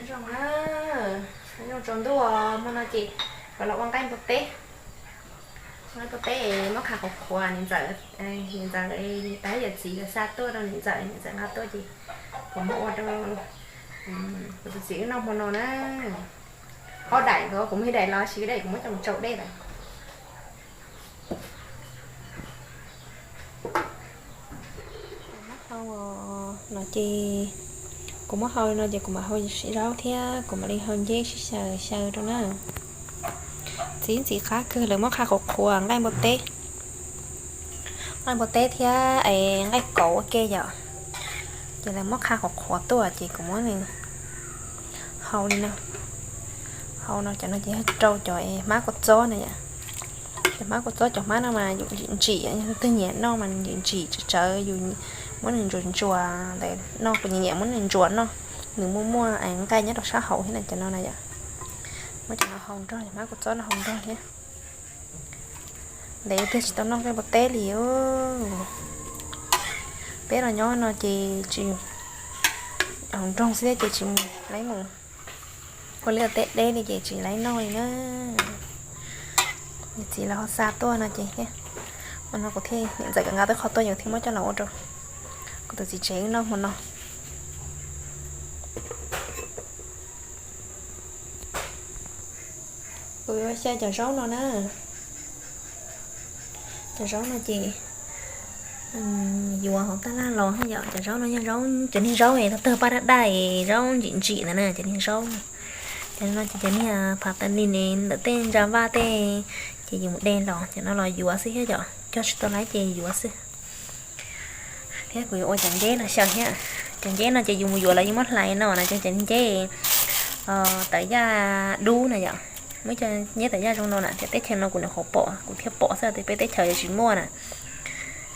Zoo na, zoo tsaus ntuj, hmo no ces kuv los ua nqaij npua teb. Nqaij npua teb muab qha qhuav qhuav, niam ntxawm, niam ntxawm, tab yawm txiv lawv xa tuaj rau niam ntxawm, niam ntxawm nqa tuaj ces kuv muab ua rau kuv tus txiv wb noj hmo no na. Ob daim ntawd kuv muaj ib daim los siv, daim kuv muab coj mus tsau dej lawm. Muab hau no ces, kuv muab hau li no ces kuv mam hau zaub thiab kuv mam li hau nceb sib xyaw xyaw rau na. Ntxim ntxim qab kawg, lawv muab qha qhuav qhuav nqaij npua teb, nqaij npua teb thiab nqaij kauv ua ke yom. Ces lawv muab qha qhuav qhuav tuaj ces kuv muab nws hau li no. Hau no, cov no ces yog rau cov hmab kua txob na yom. Cov hmab kua txob, cov hmab no mas yus ntsim ntsim, yog leej twg nyiam noj mas ntsim ntsim tsawv tsawv, yus muab nws ntsuas ntsuas ntawd noj, kuv nyiam nyiam muab nws ntsuas noj, nws muaj muaj nqaij nyob rau sab hauv thiab na, cov no na yom. Muab cov no hau nrog, cov hmab kua txob no hau nrog thiab. Ntev tiag tsis tau noj nqaij npua teb li. Peb los nyob no ces tsis, hau nrog xwb thiab ces tsis laib mus ua liaj teb deb li ces tsis laib noj li na. Niam txiv lawv ho xa tuaj no ces thiab, hmo no kuv thiaj, niam ntxawm nkawd nqa tau qhov tuaj, kuv thiaj muab coj los ua rau kuv tus txiv tsev wb noj hmo no. Kuv yuav xyaw cov zaub no na. Cov zaub no ces yuav hauv taj laj los thiab yom. Cov zaub no yog zaub, cov niag zaub es tawg paj daj daj es zaub ntsim ntsim ntawd na, cov niag zaub. Cov no ces cov niag phav tas nis ntawm tej ntsa vaj tej ces yus mus de los, cov no los yuav xwb thiab yom, cog tsis tau laib ces yuav xwb. Thiab kuv yuav ua cov nceb no xyaw thiab. Cov nceb no ces yus mus yuav lawv yeej muab hlais no na, cov nceb tawv yaj dub na yom. Muaj cov nceb tawv yaj zoo no na, tiam teb chaws no kuv nyuam qhuav pom, kuv thiaj pom xwb, peb teb chaws yuav tsis muaj na.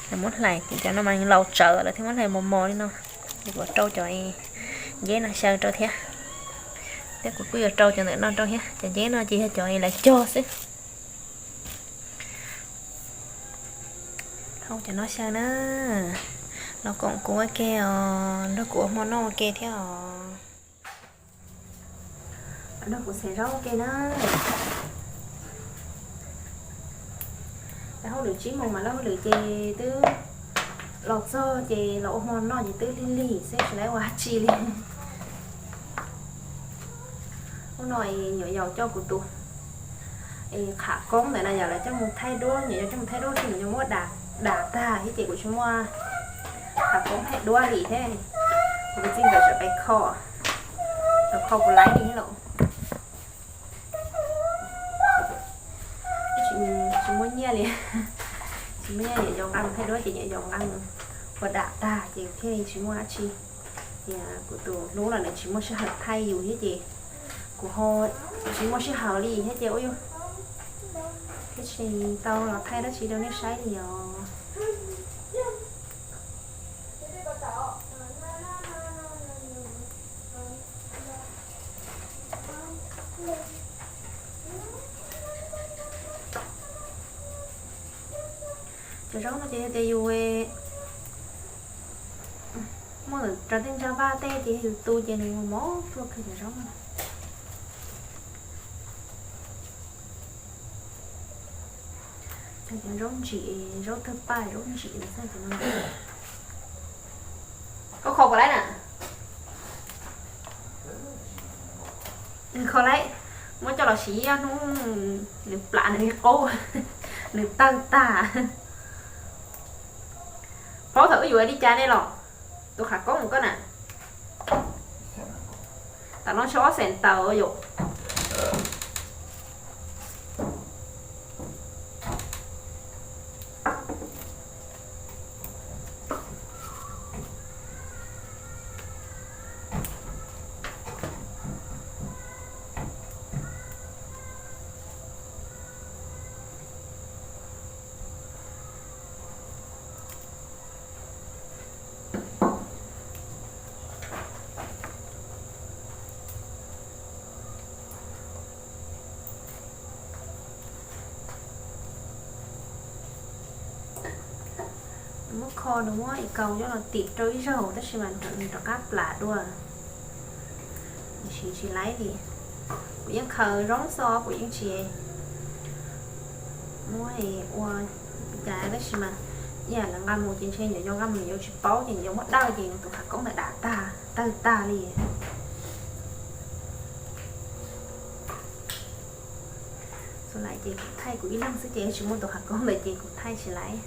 Lawv muab hlais ces cov no mas laus tsawv lawv thiaj muab hlais mos mos li no. Ces kuv rau cov nceb no xyaw rau thiab. Thiab kuv kuj yuav rau cov ntawm no rau thiab. Cov nceb no ces yog cov lawv cog xwb. Hau cov no xyaw na, los koom kuv ua ke os, nrog kuv ua hmo noj ua ke thiab os. Los nrog kuv xev zaub ua ke na. Lawv hauj lwm tsib moos mas lawv hauj lwm ces twb los txog ces los ua hmo noj ces twb lig lig xwb tsis laib ua dab tsi li. Hnub no es nyuam yaus coj kuv tus qhav koob ntawd na yom, lawv coj mus thaij duab, nyuam yaus coj mus thaij duab ces nyuam yaus muab dam tag thiab ces kuv tsis muaj qhav koob thaij duab li thiab. Kuv txiv ntxawm tseem pais kho, kho puas laib li thiab los. Tsis muaj nyiaj li, tsis muaj nyiaj, nyuam yaus nqa mus thaij duab ces nyuam yaus nqa mus ua dam tag ces thiaj li tsis muaj dab tsi. Ces kuv tus hlub los nws tsis muaj sij hawm thaij yus thiab ces kuv ho tsis muaj sij hawm li thiab ces ua yus thiaj tsis tau los thaij dab tsi rau nej saib li os. Cov zaub no ces yog tias yus muaj ntawm tej ntsa vaj tej ces yus tu ces nws mos mos tuaj kawg cov zaub no. Cov zaub ntsim, zaub tawg paj, zaub ntsim no xwb. Koj kho puas laib na? Nws kho laib, muab coj los siv ib ob hnub nws plam nws li qub, nws tawg tag. Paub thaum wb yuav li cas nej los? Tus qhav koob koj na. Tam no tshuav ob xees tawm yom. Muab kho nws muab ib kaus coj los tim rau ib zaug tab sis mas nws rov qab plam dua. tsis tsis laiv li. Kuv yeej khaws zoo xwb, kuv yeej tsis muab ua cas, tab sis mas yam lawv nqa mus ces ntshe yuav yog nqa mus yuav tsis paub ces yuav muab dawj ces tus khawv koob ntawd dam tag tawg tag li. Xus laiv ces kuv thaij kuv ib leeg xwb ces tsis muaj tus khawv koob ntawd ces kuv thaij tsis laiv.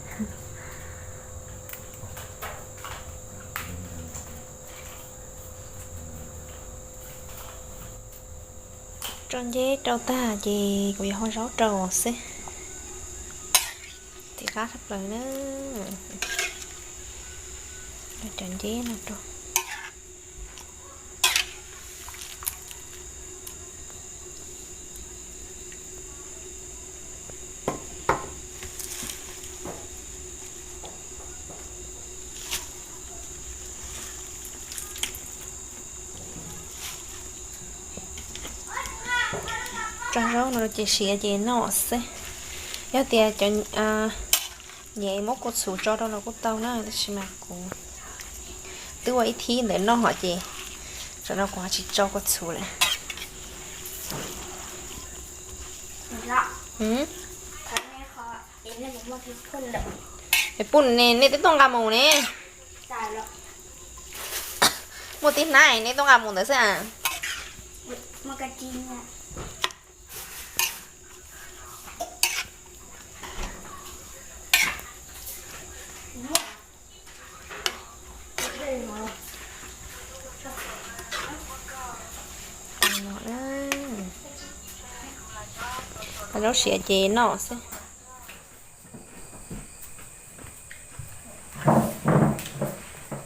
Rau nceb rau tag ces kuv yuav hau zaub rau xwb. Tim qab tshaj plaws na. Cov nceb no rau. Tso zaub no ces siav ces noj xwb. Yog tias cov nyiam muab kua txhuv tso rau los kuj tau na, tab sis mas kuv twb ua ib thib ntawm no ces tam no kuv ho tsis tso kua txhuv lawm. Pub ne, nej twb tuaj nqa mus ne. Muaj tib hnab nej tuaj nqa mus ntawd xwb a. Zaub siav ces noj xwb.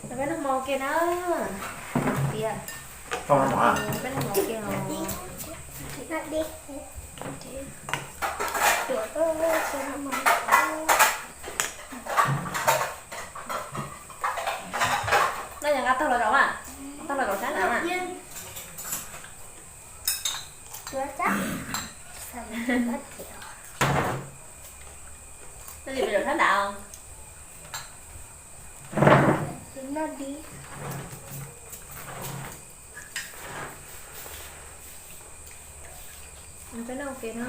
Peb noj hmo kiag na. Tias peb noj hmo kiag os. Noj yog nqa taug los zaum a, taug los zaum sab nrad a. Noj li zaum sab nrad os. Peb noj ua ke na.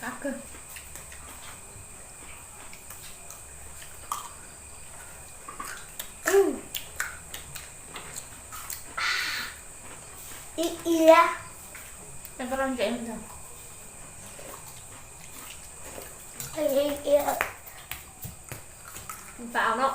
Qab kawg. Ib iab. Ib iab. Pab no.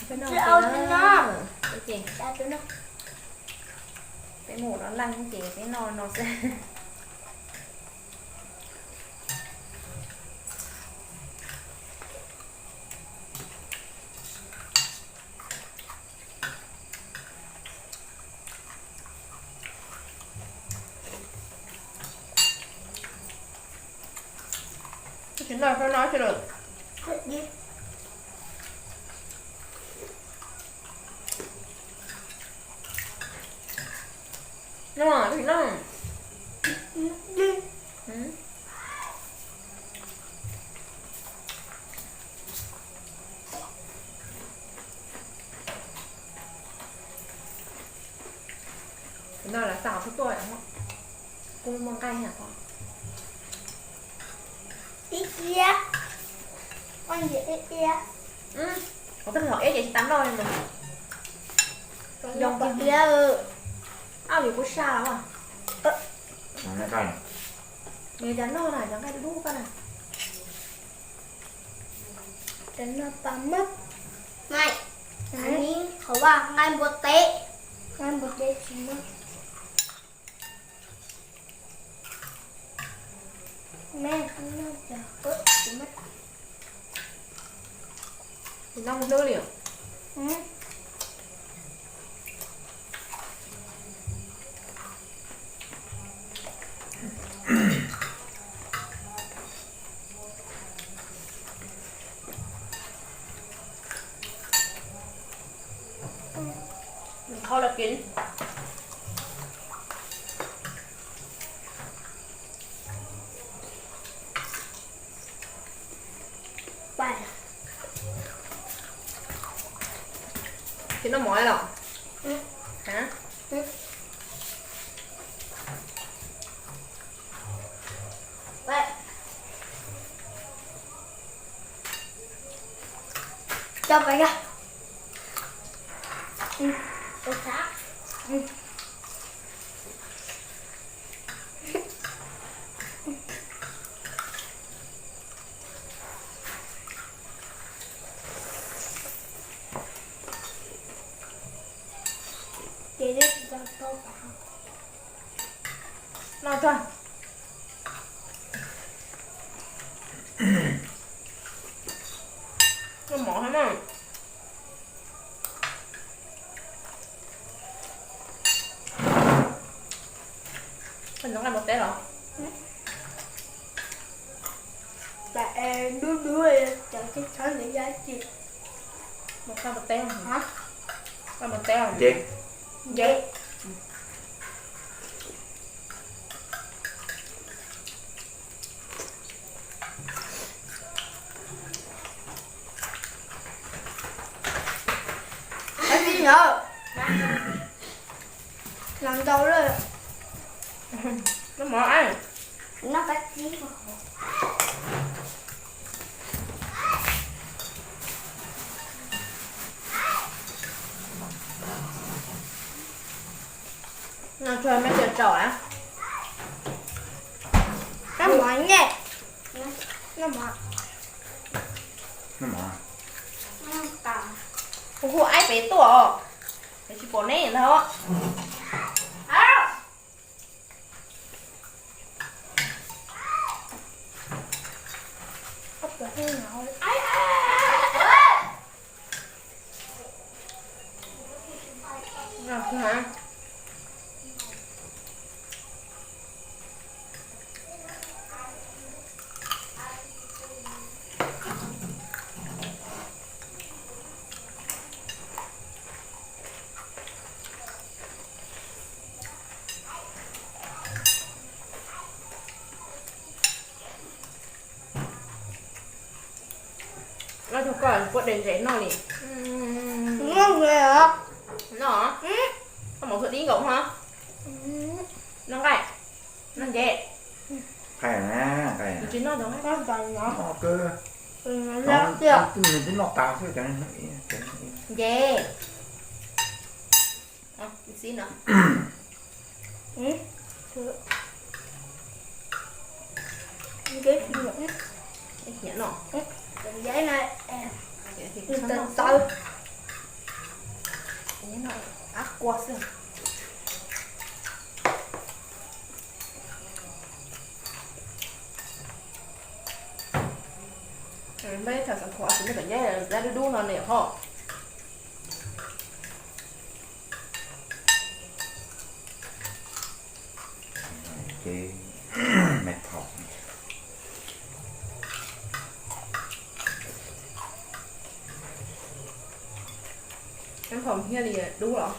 Peb noj, peb mus no laj ces peb noj no xwb. Tsis noj, noj tsis lawm. Noj, tsis noj. No lawv xav kuj tuaj, kuj muaj nqaij thiab. Ib iab, ib iab. Kuv twb hom iab ces tsis tas noj li mas. Yoo kiag iab. Ab, vim kuv saj los. Nws cas noj na, cov nqaij dub dub koj na. Cov no pas mab. Mai, qhov vaj nqaij npua teb. Nqaij npua teb tsis mab. Me noj cov tsis mab. Tsis noj hlwb li. Kho lawv kiv. Tsis noj mov los? Cho pais yog. Ces noj tag. Noj mov thiab na. Koj noj nqaij npua teb los? Dub dub, cov tshab ntawd yog dab tsi? Noj nqaij npua teb. Nqaij npua teb. Nce. Nce. Los ntau lawm. Noj mov, noj kab tsib. Noj tsuag me cia tsaus a. Noj mov nyej. Noj mov. Kuv hu aib pem tuaj os, tsis pom neb ntag. Noj tsuag koj puab de ntses noj li. Noj, koj mov txhuam dib nkaus ho. Noj nqaij, noj nce. Tsis noj cov nqaij. Nce. Tawv tawv, av kua xwb. Peb tham xav thuam tus me tom neb dab dub dub no ne ho. Ib qho hiaj li dub los?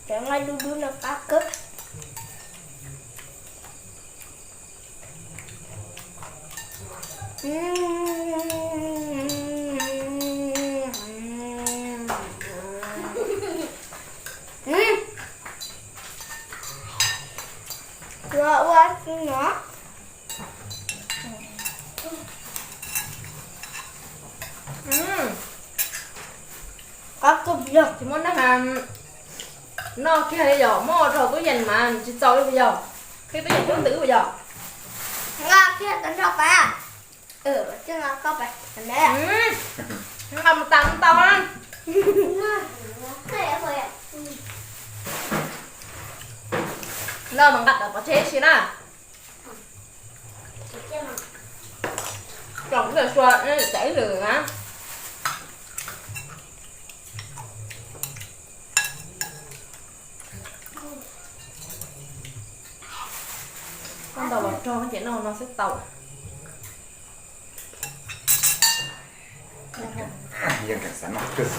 Cov nqaij dub dub no qab kawg. Ua ua no. Qab kawg yog tsis muaj neeg noj kiag li yog, muab rau tub yees mas tsis txaus li puas yog? Qhib tub yees cub ntws puas yog? Nqa kiag tau nrog pab. Nqa mus tas ntau na. Los mas nqa tawm pov tseg ib si na. Tso kuv ntawm sua, tawm ib lwm na. Koj ntau los rog ces noj no xwb tau. Yeej xav noj kawg.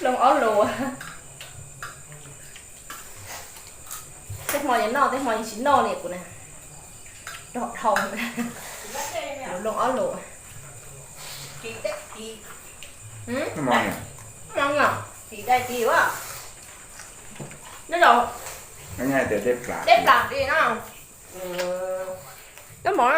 Loo ob lus. Tej hmo yeej noj, tej hmo yeej tsis noj li kuv na. Rog dhau. Loo ob lus. Tej hmo, tej hmo.